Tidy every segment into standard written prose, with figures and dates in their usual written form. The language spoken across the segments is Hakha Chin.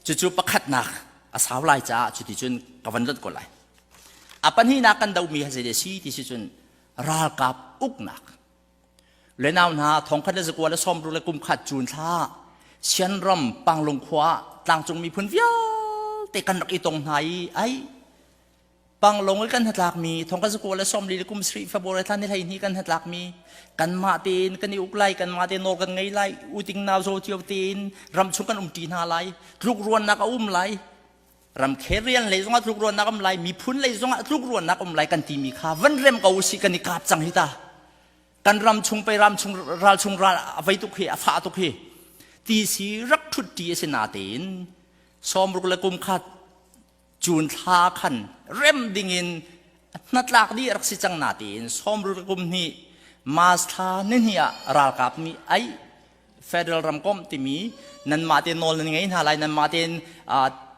Cucu pakhatnak a sau lai caah cuticun ka van lonh ko lai. A pahnihnak kan dohmi ha zei si ti si cun ralkap uknak. Le nau hna thongkhat le zakua le sawmruk le kumkhat June thla Sianram Panglung khua tlangcung miphun vialte kan rak i tong hna i ai Panglong i kan hnatlakmi thongkhat zakua le 40 le kum sarih February thla ni 12 kan hnatlakmi kanmah tein kan i uk lai, kanmah tein nawl kan ngei lai, uting nau zo cio tein ram chung kan umṭi hna lai, tlukruannak a um lai, ramkhel rian lei zongah tlukruannak um lai, miphun lei zongah tlukruannak um lai kan timi kha van rem ko usih kan i kap cang hi ta. Kan ram chung pei ram chung ral chung ral a vei tuk hi a fah tuk hi ti si rak ṭhut ṭi a si natein 60 le kum khat June thla khan rem dingin hnatlak dih rak si cang natein 60 kum hnih March thla nihnih ah ralkap nih ai federal ramkomh timi nanmah te nawl nan ngei hna lai, nanmah tein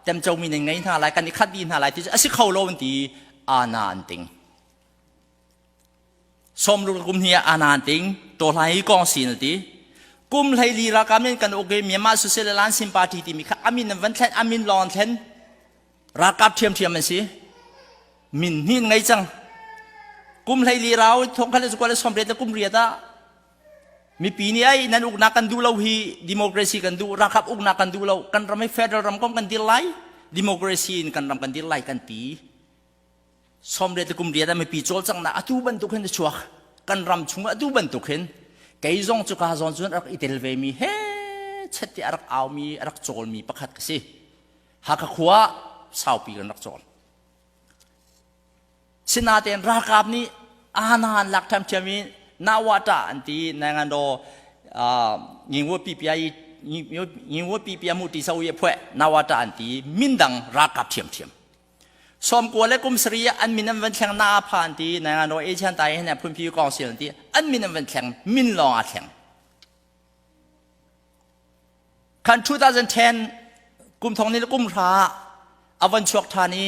temcomi nan ngei hna lai, kan i khat dih hna lai ti cu a si kho lo an ti ana an ting. 60 kum hnih ah ana an ting tawhlai hi kong sin ti kum 14 ralkap nih kan uk i Myanmar Social Alliance Party timi kha amin an van thlen, amin lawng an thlen, ralkap ṭhiamṭhiam an si, min hnih ngei cang. Kum 14 rau thong khat le zakua le 80 le kum riat ah mipi nih ai nan uknak kan duh lo hi, democracy kan duh, ralkap uknak kan duh lo, kan ram hi federal ram kom kan dir lai, democracy in kan ram kan dir lai kan ti. 80 le kum riat ah mipi cawlcanghnak atu bantuk hin a chuak kan ram chung atu bantuk hin. Kei zong cu ka zawn cun rak i tel ve mi he chet ti a rak au mi, a rak cawl mi pakhat ka si. Hakha khua saupi kan rak cawl. Sinatein ralkap nih ahna an lak ṭhiamṭhiam i nawata an ti nangan do ngingwo pipiai ngingwo pipia mu ti so ye phueh nawata an ti mindang ralkap ṭhiamṭhiam. 90 le kum sarih an min an van thleng, na pha an ti nangan do Asian tai hin phunpi kong sil an ti, an min an van thleng, min lawng a thleng. Khan 2010 kum thong ni le kum hra a van chuak ṭhan i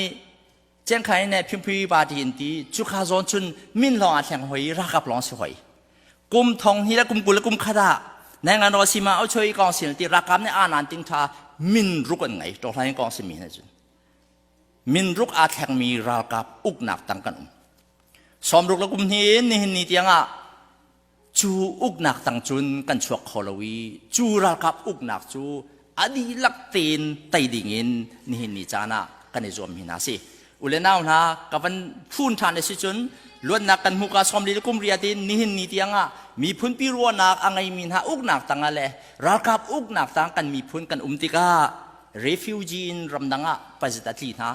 Chiangkhai ne Phimpui Party in ti cukha zawn cun min lawng a thleng hoi, ralkap lawng si hoi. Kum thong hi le kum 20 le kum khat ah Nangan ro sima au choi kong sil ti ralkap nih anan ting tha min ruk an ngei to hlain kong si mi hna cun min ruk aa thlengmi ralkap uknak tang kan um. 60 le kum hnih in nihin ni tiang ah cu uknak tang cun kan chuak kho lo i cu ralkap uknak cu a dihlak tein tei ding in nihin ni caan ah kan i zuam hi hna si. Ule nau hna, ka van phun ṭhan a si cun luatnak kan hmuh ka 40 le kum riat in nihin ni tiang ah miphun pi ruahnak a ngeimi hna uknak tang ah le ralkap uknak tang kan miphun kan um tikah refugee in ramdang ah pazit a tli hna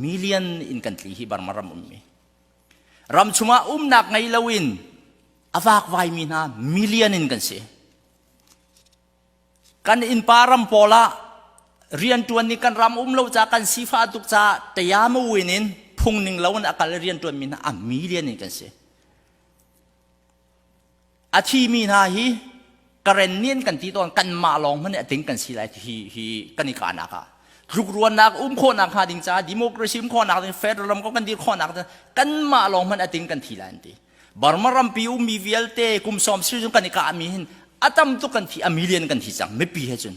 million in kan tli hi. Burma ram ummi ram chungah umnak ngei loin a vakvaimi hna million in kan si. Kan innpa ram pawl ah rianṭuan nih kan ram um lo ca kan sifah tuk ca tayamawin in phung ning lo in a kal rianṭuanmi hna a million in kan si. A thimi hna hi Karen nih an kan ti tawn, kanmah lawng hmanh a ting kan si lai hi hi kan i kahnak ah tlukruannak um khawhnak hnga ding caah, democracy um khawhnak ding, federal ram ko kan dir khawhnak ding, kanmah lawng hmanh a ting kan thi lai an ti. Burma rampi ummi vialte kum sawm siri kan i kahmi hin a tam tuk kan thi, a million kan thi cang mipi he cun.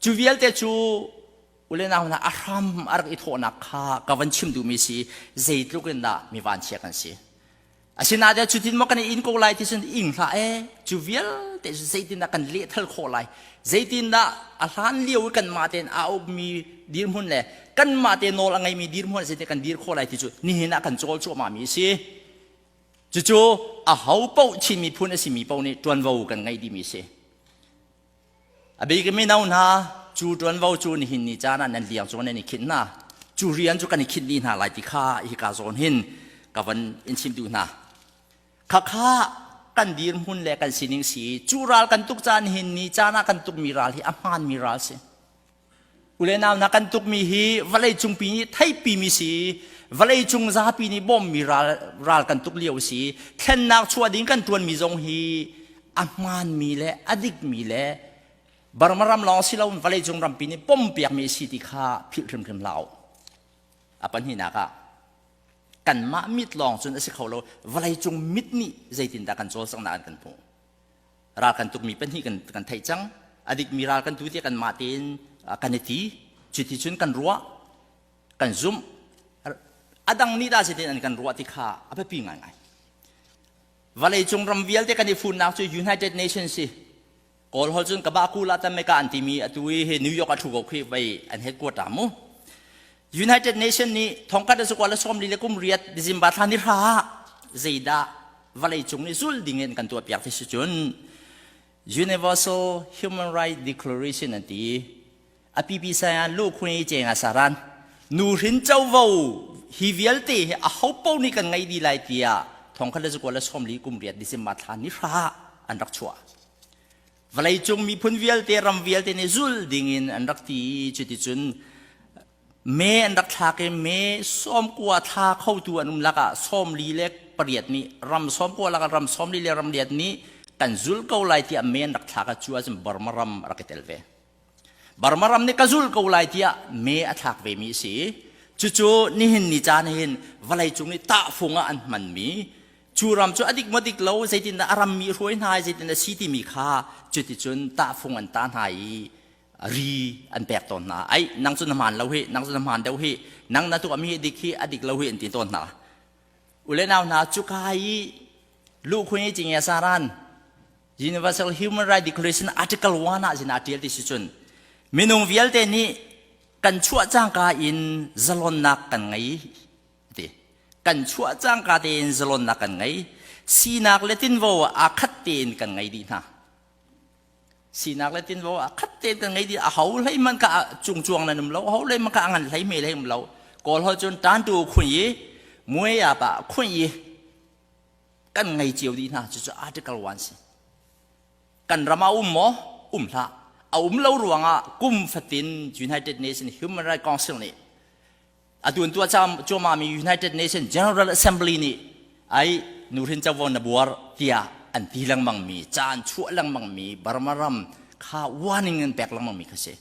Cu vialte cu ule nau hna, a hram a rak i thawhnak kha ka van chim duhmi si. Zeitluk in dah mi vanchia kan si. Asinain cutin maw kan i in ko lai ti cun ing hlah e. Cu vialte cu zeitindah kan lehthal khawh lai, zeitindah a hlan lio i kanmah tein aa ukmi dirhmun le kanmah te nawl a ngeimi dirhmun zeitin kan dir khawh lai ti cu nihin ah kan cawl cuahmahmi a si. Cucu a ho paoh Chin miphun a simi paoh nih ṭuanvo kan ngeih dihmi a si. A bik mino hna, cu ṭuanvo cu nihin ni caan ah nan liang cung nan i khinh hna. Cu rian cu kan i khinh dih hna lai ti kha hika zawn hin ka van in chim duh hna. Khakha kan dirhmun le kan sining si. Cu ral kan tuk caan hin ni caan ah kan tukmi ral hi a hmaanmi ral si. Ule nau hna, kan tukmi hi vawlei cungpi nih theihpimi si, vawlei cung zapi nih bawmmi ral, ral kan tuk lio si. Thlennak chuah ding kan ṭuanmi zong hi a hmaanmi le a dikmi le Burma ram lawng si loin vawlei cung rampi nih pompiakmi a si ti kha philh hrimhrim hlah u. A pahnihnak ah kanmah mit lawng cun a si kho lo, vawlei cung mit nih zeitindah kan cawlcanghnak an kan hmuh. Ral kan tukmi pahnih kan theih cang. A dikmi ral kan tu tiah kanmah tein kan i ti. Cuticun kan ruah, kan zumh. A dang nih dah zeitin an kan ruah ti kha a biapi ngaingai. Vawleicung ram vialte kan i funnak cu United Nations si. Kawl holh cun ka ba kula tameka an timi atu i hi New York a thu ko khi vei an headquarter mu. United Nation nih thongkhat le sukua le sawmli le kum riat December thla ni hra zeidah vawlei cung nih zul ding in kan tuah piak ti si cun Universal Human Rights Declaration an ti a pipi saya lu khui cheng a saran nu hrin covo hi vialte hi a ho po nih kan ngei di lai tiah thongkhat le sukua le sawmli kum riat December thla ni hra an rak chuah Vawleicung miphun vialte ram vialte nih zul dingin an rak ti i cuticun me an rak thlak i me 90 thla khotu an um lakah 48 nih ram 90 lakah ram 40 le ram riat nih kan zul ko lai tiah me an rak thlak ah cu ahcun Burma ram a rak i tel ve. Burma ram nih ka zul ko lai tiah me a thlak ve mi a si. Cucu nihin ni caan hin vawleicung nih tahfung ah an hmanmi Cu ram cu a dik maw dik lo, zeitindah a rammi hruai hna i zeitindah si timi kha cuticun tahfung an tah hna i ri an pek tawn hna. Ai, nang cu na hmaan lo hi, nang cu na hmaan deuh hi, nang na tuahmi hi dik hi, a dik lo hi an ti tawn hna. Ule nau hna, cuka i luhkhun i cingia saran Universal Human Rights Declaration Article 1 ah zin aa ṭial ti si cun minung vialte nih kan chuah cangka in zalonnak kan ngei ti. Kan chuah cangka tein zalonnak kan ngei. Sinak le tinvo aa khat tein kan ngei dih hna. Sinak le tinvo aa khat tein kan ngei dih. A ho hlei man ka cungcuang nan um lo, ho hlei man ka ngan hlei me hlei um lo. Kawl hol cun tan tu khun yi, muai ya pa khun yi kan ngei cio dih hna. Cucu Article 1 si. Kan ram ah um maw? Um hlah. A um lo ruangah kum fatin United Nations Human Rights Council nih Atu an tuah cuahmahmi United Nations General Assembly nih ai nuhrin covo na buar tiah an ti lengmangmi ca an chuah lengmangmi Burma ram kha warning an pek lengmangmi kha si.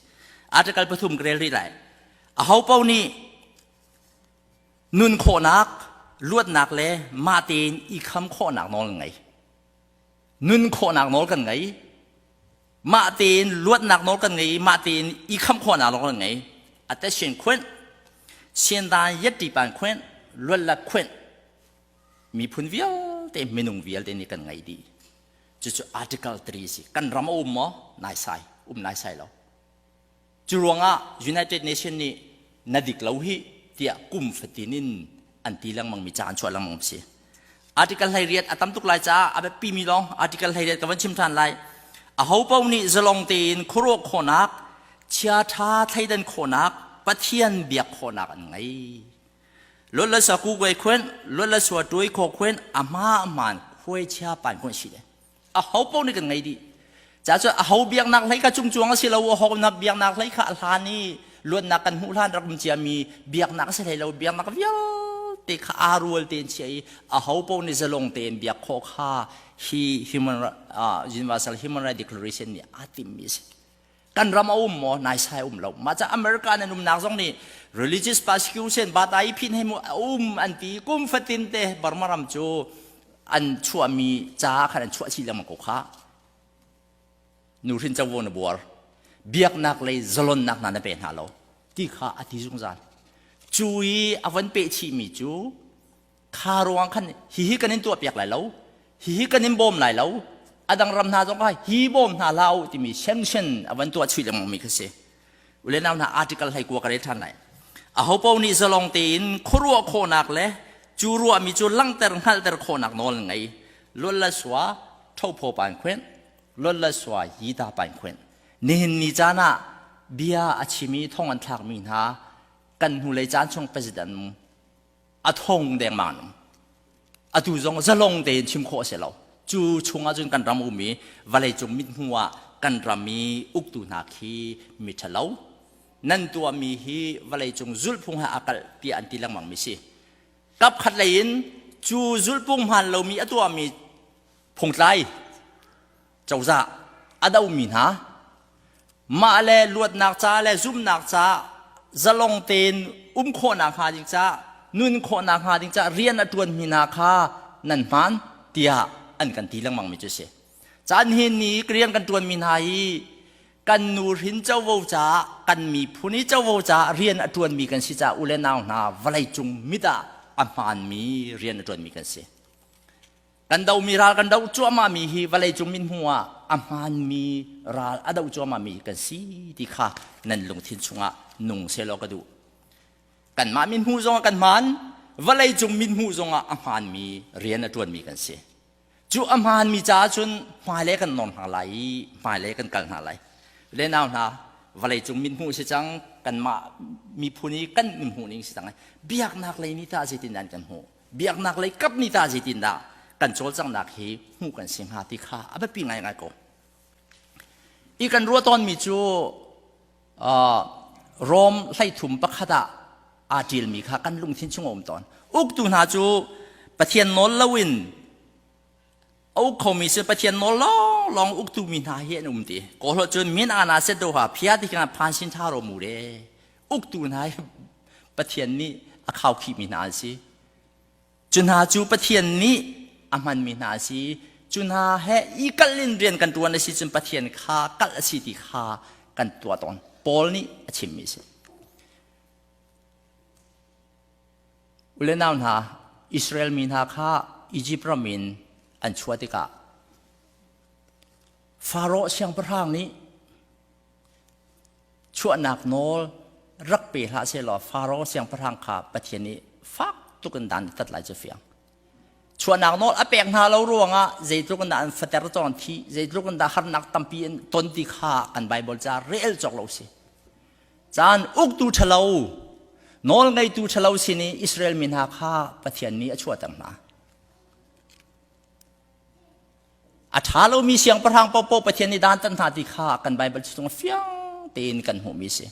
Article pathum ka rel rih lai. Aho paoh nih nun khawhnak, luatnak le mah tein i kham khawhnak nawl an ngei. Nun khawhnak nawl kan ngei. Mah tein luatnak nawl kan ngei i mah tein i khamh khawhnak nawl kan ngei. A teshin khunh, siandan yetti pan khunh, luat khunh, miphun vialte, minung vialte nih kan ngei dih. Cucu Article 3 si. Kan ram a um maw? Naisai. Um naisai lo. Cu ruangah United Nation nih na dik lo hi tiah kum fatin in an ti lengmang mi ca an chuah lengmang si. Article 18 a tam tuk lai caah a biapi mi lawng Article 18 ka van chim ṭhan lai. A ho paoh nih zalong tein khuaruah khawhnak, chiaṭha thleidan khawhnak, Pathian biak khawhnak an ngei. Luat le sa ku kuai khuen, luat le sua tuai kho khuen, a hma a hmaan khuai chia pan khuen si le. A ho paoh nih kan ngei dih. Ca cu a ho biaknak hlei kha cungcuang a si lo, a ho na biaknak hlei kha a hlan i luatnak kan hmuh hlan rak um ciami biaknak a si hlei lo, biaknak vialte kha aa rual tein chia i a ho paoh nih zalong tein biak khawh kha hi human uh, Universal Human Rights Declaration nih aa timhmi a si. Kan ram a um maw? Naisai um lo. Mah ca America nan umnak zong nih religious persecution bata i phin hei mu a um an ti kum fatin te Burma ram cu an chuahmi ca khan an chuah chih lengmang ko kha. Nuhrin covo na buar. Biaknak lei zalonnak hna na pe hna lo. Ti kha a ti zungzal. Cu i a von peh chihmi cu kha ruang khan hihi kan in tuahpiak lai lo hihi kan in bawm lai lo a dang ram hna zong kha hi bawm hna hlah u timi sanction a van tuah chuih lengmang mi kha si ule nau hna article hlei kua ka rel ṭhan lai aho paoh nih zalong tein khuaruah khawhnak le cu ruahmi cu langhter hngalhter khawhnak nawl ngei luan la sua thopho pan khuen luan la sua yi ta pan khuen nihin ni caan ah bia a chimi thong an thlakmi hna kan hnulei caan chung president a thong dengmang um atu zong zalong tein chim khawh a si lo cu chungah cun kan ram um i vawleicung mithmu ah kan ram i uktu hna khi mi ṭhalo nan tuahmi hi vawleicung zulhphung he aa kalh tiah an ti lengmang mi si kap khat lei in cu zulhphung hmaan lomi a tuahmi phungtlai cozah a domi hna mah le luatnak ca le zumnak ca zalong tein um khawhnak hnga ding ca nun khawhnak hnga ding ca rian a ṭuanmi hna kha nan hmaan tiah an kan ti lengmang mi cu si. Caan hin ni rian kan ṭuanmi hna hi. Kan nu hrin covo caah, kan miphun i covo caah rian a ṭuanmi kan si caah u le nau hna vawleicung mit ah a hmaanmi rian a ṭuanmi kan si. Kan domi ral kan doh cuahmahmi hi vawleicung mithmuh ah a hmaanmi ral a doh cuahmahmi kan si ti kha nan lungthin chungah nung sehlaw ka duh. Kanmah mithmuh zongah kan hmaan, vawleicung mithmuh zongah a hmaanmi rian a ṭuanmi kan si. Cu a hmaanmi caah cun hmailei kan nawr hna lai i hmailei kan kal hna lai. Le nau hna, vawleicung mithmuh si cang, kanmah miphun i kan mithmuh ning si cang. Biaknak lei nih tah zeitin an kan hmuh? Biaknak lei kap nih tah zeitindah kan cawlcanghnak hi hmuh kan si hnga ti kha a biapi ngaingai ko. I kan ruah tawnmi cu uh, Rom hleithum pakhat ah aa ṭilmi kha kan lungthin chung a um tawn. Uktu hna cu Pathian nawl loin a uk khomi si Pathian nawl lawnglawng uktu mi hna hi an um ti. Kawl cun min ana set do ha phia ti kha phan sin tha ro mu re. Uktu hna hi Pathian nih a khaukhihmi hna an si. Cu hna cu Pathian nih a hmanmi hna an si. Cu hna he i kalh in rian kan ṭuan a si cun Pathian kha kalh a si ti kha kan tuah tawn. Paul nih a chimmi a si. U le nau hna, Israel mi hna kha Izipt ram in an chuah tikah Faraoh siangpahrang nih chuahnak nawl rak pe hlah sehlaw Faraoh siangpahrang kha Pathian nih fak tuk in dan a tat lai cu fiang. Chuahnak nawl a pek hna lo ruangah zeitluk in dah an fater cawn thi, zeitluk in dah harnak tampi in ton ti kha kan Bible ca rel cawk lo si. Caan uktu ṭhalo, nawl ngeitu ṭhalo sin i Israel mi hna kha Pathian nih a chuahter hna. A ṭha lomi siangpahrang paohpaoh Pathian nih dan tan hna ti kha kan Baibal chung fiang tein kan hmuhmi a si.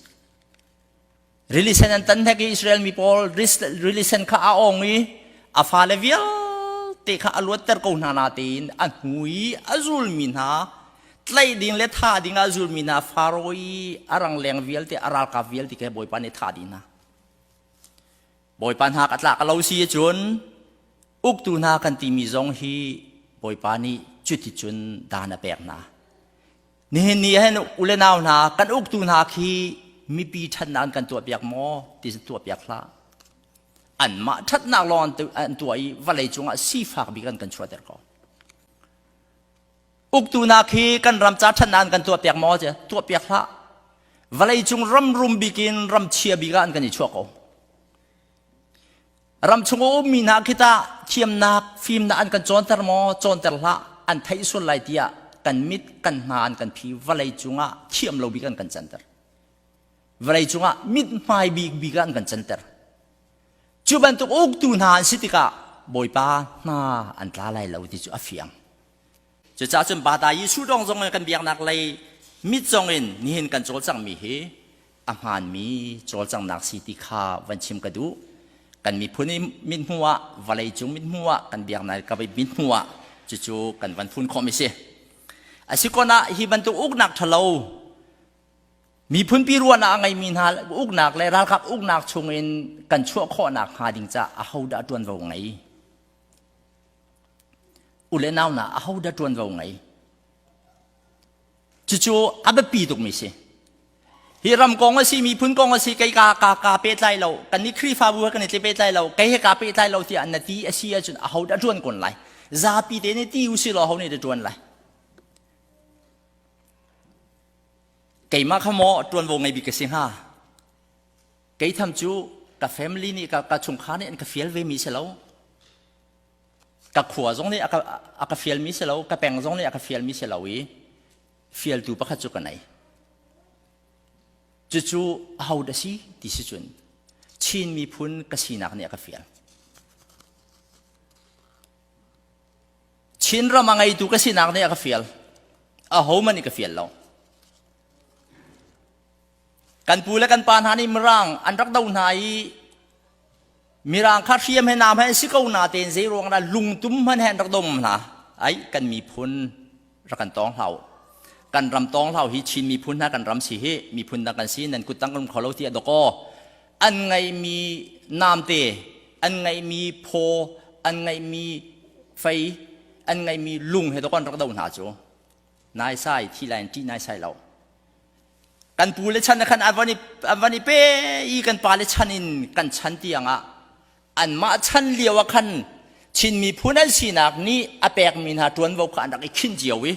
Rili sen an tan hnek i Israel mi pawl rili sen kha a ong i a fale vialte kha a luatter ko hna na tein a hnu i a zulmi hna tlaih ding le thah ding ah a zulmi hna Faro i a rangleng vialte a ralkap vialte kha Bawipa nih thah dih hna. Bawipa hna ka tlak lo si cun uktu hna kan timi zong hi Bawipa nih cuticun dan a pek hna. Nihin ni ahhin u le nau hna kan uktu hna khi mipi ṭhatnak an kan tuahpiak maw ti tuahpiak hlah. Anmah ṭhatnak lawng an tuah i vawlei cungah sifak bik an kan chuahter ko. Uktu hna khi kan ram ca ṭhatnak an kan tuahpiak maw ti tuahpiak hlah. Vawlei cung ram rum bik in ram chia bik ah an kan i chuah ko. Ram chung a ummi hna khi tah thiamnak, fimnak an kan cawnter maw? Cawnter hlah. An theih sual lai tiah kan mit, kan hna an kan phi. Vawlei cungah thiam lo bik an kan canter. Vawlei cungah mithmai bik bik ah an kan canter. Cu bantuk uktu hna an si tikah Bawipa hna an tla lai lo ti cu a fiang. Cucaah cun Bata Jesuh dong zong in kan biaknak lei mit zong in nihin kan cawlcanghmi hi a hmaanmi cawlcanghnak si ti kha van chim ka duh. Kan miphun i mithmuh ah, vawleicung mithmuh ah, kan biaknak ka mithmuh ah cucu kan van fun khawhmi si. A si kon ah hi bantuk uknak ṭhalo miphunpi ruahnak a ngeimi hna uknak le ralkap uknak chungin kan chuah khawhnak hnga ding caah ahodah ṭuanvo ngei? U le nau hna ahodah ṭuanvo ngei? Cucu a biapi tukmi si. Hi ram kong a si, miphun kong a si, kei ka ka ka pehtlai lo, kan nih Khrihfabu he kan i pehtlai lo, kei he ka pehtlai lo tiah na ti a si ahcun aho dah ṭuan kun lai? Zapi te nih ti u si law ho nih dah ṭuan lai? Keimah kha maw ṭuanvo ngei bik ka si hnga? Kei tham cu ka family nih ka, ka chungkhar nih an ka fial ve mi si lo. Ka khua zong nih a ka, a ka fialmi si lo, ka peng zong nih a ka fialmi si lo i fialtu pakhat cu ka nei. Cucu aho dah si ti si cun Chin miphun ka sinak nih a ka fial. Chin ram a ngeitu ka sinak nih a ka fial. Ahohmanh nih ka fial lo. Kan pu le kan pa hna nih Mirang an rak do hna i Mirang kha hriam he nam he an si ko na tein zei ruang dah lungtum hmanh he an rak dom hna. Ai kan miphun rak kan tawng hlah u. Kan ram tawng hlah hi Chin miphun hna kan ram si hi miphun dang kan si nan kut tang kan um kho lo tiah dawkaw an ngeihmi namte an ngeihmi phaw an ngeihmi fei an ngeihmi lung he dawkaw an rak do hna cu naisai thi lai in ṭih naisai lo. Kan pu le chan khan an van i an van i pe i kan pa le chan in kan chan tiang ah anmah chan lio ah khan Chin miphun an sinak nih a pekmi hna ṭuanvo kha an rak i khinh cio i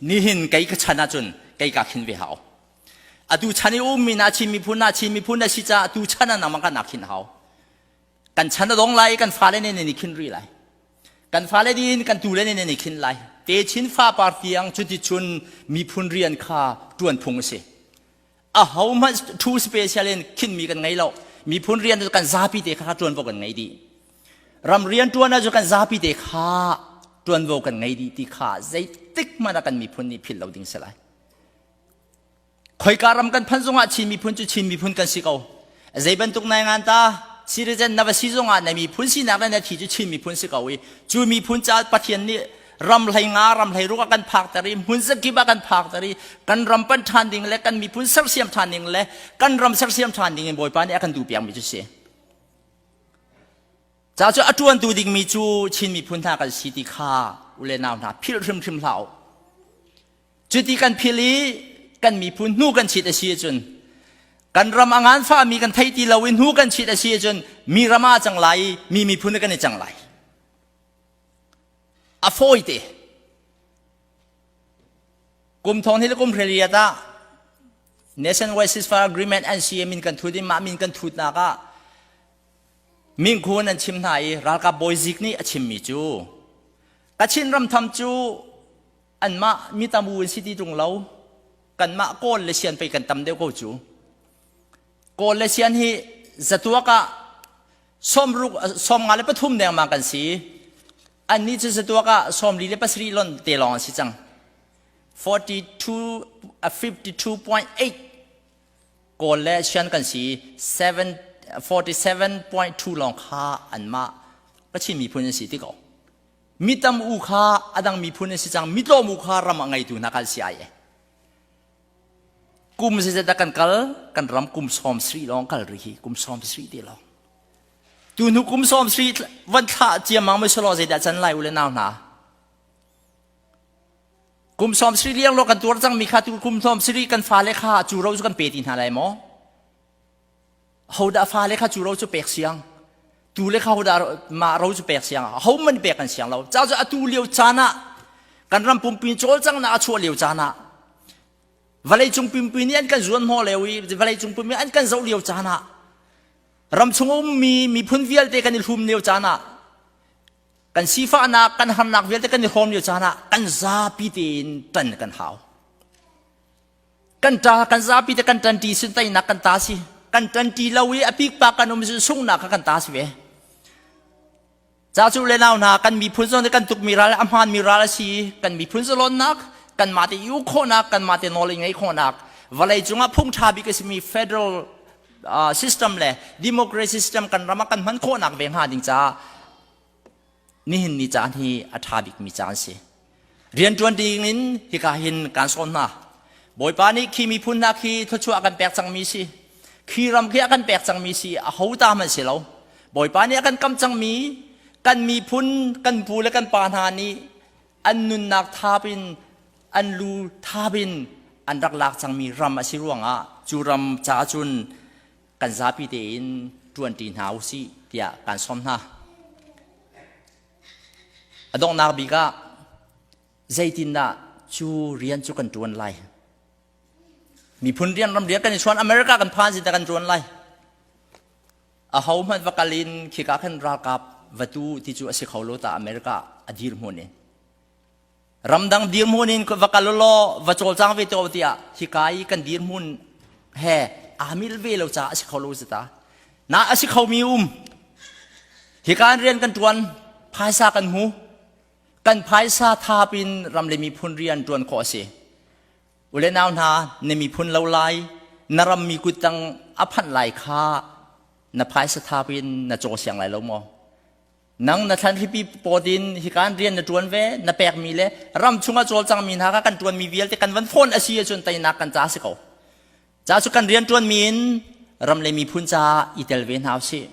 nihin kei ka chan ahcun kei ka khin ve hau. Atu chan i ummi hna Chin miphun hna Chin miphun na si caah tu chan ah nangmah kan khin hau. Kan chan a dong lai i kan fale nih nan i khin rih lai. Kan fale nih kan tule nih nan i khin lai. Techin fapar tiang cuticun miphun rian kha ṭuan phung a si. Ahohmanh thu special in khinmi kan ngei lo. Miphun rian cu kan zapi te kha ṭuanvo kan ngei dih. Ram rian ṭuan ah cu kan zapi te kha ṭuanvo kan ngei dih ti kha zeitik hmanh ah kan miphun nih philh lo ding si lai. Khoika ram kan phanh zongah Chin miphun cu Chin miphun kan si ko. Zei bantuk nai ngan ta citizen na va si zongah na miphun sinak le na thi cu Chin miphun si ko i cu miphun ca Pathian nih ram hlei nga ram hlei ruk ah kan phakter i hmun zakip ah kan phakter i kan ram pan ṭhan ding le kan miphun sersiam ṭhan ding le kan ram sersiam ṭhan ding in Bawipa nih a kan duhpiak mi cu si. Ca cu a ṭuantu dingmi cu Chin miphun hna kan si ti kha u le nau hna philh hrimhrim hlah u. Cuti kan phil i kan miphun hnu kan chit a si ahcun kan ram a nganfahmi kan thei ti lo i hnu kan chit a si ahcun mi ram ah cang lai i mi miphun kan i cang lai. A fawi te. Kum thong hi le kum hreliat ah Nationwide Ceasefire Agreement NCA min kan thut i mah min kan thutnak ah Minkhun an chim hna i ralkap bawi zik nih a chimmi cu Kachin ram tham cu anmah mi tam u in si ti ṭung lo kanmah Kawl le Sian pei kan tam deuh ko cu Kawl le Sian hi zatuak ah sawmruk 53 dengmang kan si annih cu zatuak ah 47 lon te lawng an si cang 42 52.8 Kawl le Sian kan si 7 47.2 lawng kha anmah Kachin miphun an si ti ko Mi tam u kha a dang miphun an si cang, mi tlawm u kha ram a ngeitu hna kan si ai e. Kum zeizat dah kan kal, kan ram kum sawm sri lawng kal rih hi, kum sawm sri te lawng. Tu hnu kum sawm sri van thlah ciammang mai selaw zeidah can lai u le nau hna. Kum sawm sri liang lo kan tuar cang mi kha tu kum sawm sri kan fale kha cu ro cu kan pe ti hna lai maw? Hodah fale kha cu ro cu pek siang? Tu le kha hodah mah ro cu pek siang? Ho man pek kan siang lo. Ca cu atu lio caan ah kan ram pumpi cawlcanghnak a chuah lio caan ah vawleicung pumpi nih an kan zuan hnawh lio i vawleicung pumpi an kan zoh lio caan ah ramchung ummi miphun vialte kan i hlum lio caan ah kan sifahnak kan harnak vialte kan i hrawm lio caan ah kan zapi tein ṭan kan hau. Kan ṭa kan zapi te kan ṭanṭi sin teinak kan ta si. Kan ṭanṭi lo i a pikpak kan um sin sunghnak kha kan ta si ve. Ca cu le nau hna kan miphun zong nih kan tukmi ral a hmaanmi ral a si. Kan miphun zalonnak, kanmah te i uk khawhnak, kanmah te nawl i ngeih khawhnak, vawlei cungah phung ṭha bik a simi federal uh, system le democracy system kan ram ah kan hman khawhnak ve hnga ding caah nihin ni caan hi a ṭha bikmi caan si. Rianṭuan ding in hika hin kaan sawm hna. Bawipa nih khi miphun hna khi thluachuah a kan pek cangmi si. Khi ram khi a kan pek cangmi si, aho ta hmanh si lo. Bawipa nih a kan kam cangmi kan miphun, kan pu le kan pa hna nih an nunnak thap in, an lu thap in an rak lak cangmi ram a si ruangah cu ram caah cun kan zapi tein ṭuanṭi hna u sih tiah kaan sawm hna. A donghnak bik ah zeitindah cu rian cu kan ṭuan lai? Miphun rian ram rian kan i chuan America kan phan zeidah kan ṭuan lai? Aho hmanh va kal in khika khan ralkap va tu ti cu a si kho lo ta America a dirhmun in. Ramdang dirhmun in va kal law va cawlcang ve te tiah hika i kan dirhmun he aa mil ve lo caah a si kho lo zata. Na a si khomi um. Hika in rian kan ṭuan, phaisa kan hmu. Kan phaisa thap in ram le miphun rian ṭuan khawh a si. Ule nau hna, na miphun lo lai, na rammi kuttang a phanh lai kha na phaisa thap in na caw siang lai lo maw? Nang na thlan hripi pawt in hikan rian na ṭuan ve, na pekmi le ram chungah cawlcangmi hna kha kan ṭuanmi vialte kan van phone a si ahcun teinak kan ca si ko. Ca cu kan rian ṭuanmi in ram le miphun caah i tel ve hna usih.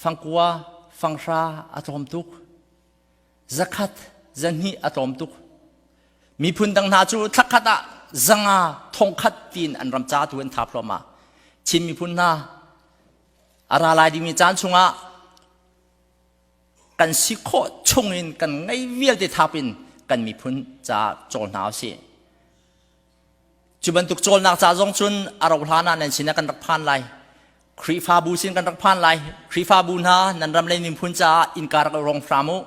Fangkua, fanghra a tlawm tuk. Zakhat, zahnih a tlawm tuk. Miphun dang hna cu thlakhat ah zanga thongkhat tiin an ram ca tu an thap hluahmah. Chin miphun hna a ra lai dingmi caan chungah kan si khawh chungin kan ngei vialte thap in kan miphun ca cawl hna usih. Cu bantuk cawlnak ca zong cun a rauh hlan ah nan sinah kan rak phan lai. Khrihfabu sin kan rak phan lai. Khrihfabu hna nan ram le miphun caah innka rak rong hram u.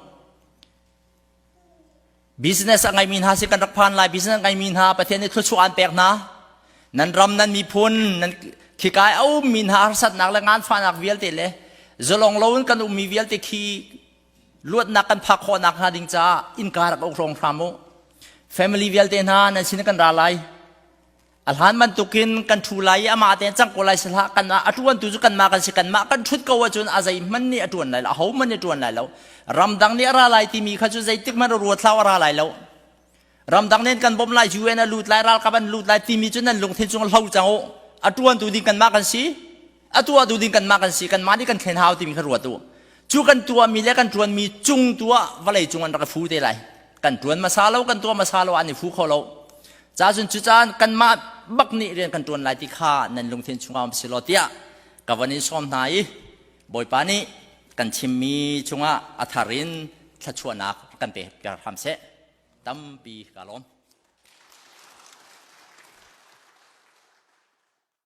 Business a ngeimi hna sin kan rak phan lai. Business a ngeimi hna Pathian nih thluachuah an pek hna. Nan ram nan miphun nan khikai a ummi hna harsatnak le nganfahnak vialte le zalong loin kan ummi vialte khi luatnak kan phak khawhnak hnga ding caah innka rak uk rong hram u. Family vialte hna nan sin kan ra lai. A hlan bantukin kan ṭhu lai i amah tein cang ko lai si hlah. Kan a ṭuantu cu kanmah kan si. Kanmah kan ṭhut ko ahcun a zeihmanh nih a ṭuan lai lo. Ahohmanh nih a ṭuan lai lo. Ramdang nih a ra lai timi kha cu zeitik hmanh ruat hlah a ra lai lo. Ramdang nih kan bawmh lai, UN a lut lai, ralkap an lut lai timi cu nan lungthin chung hlo cang u. A ṭuantu ding kanmah kan si. A tuahtu ding kanmah kan si. Kanmah nih kan thlen hau timi kha ruat u. Cu kan tuahmi le kan ṭuanmi cung tu ah vawlei cung an rak i fu te lai. Kan ṭuan hmasa lo, kan tuah hmasa lo an i fu kho lo. Ca cun cucaan kanmah bak nih rian kan ṭuan lai ti kha nan lungthin chungah um si law tiah ka van in sawm hna i Bawipa nih kan chimmi chungah a thar in thluachuahnak kan pek hram seh. Tampi ka lawm.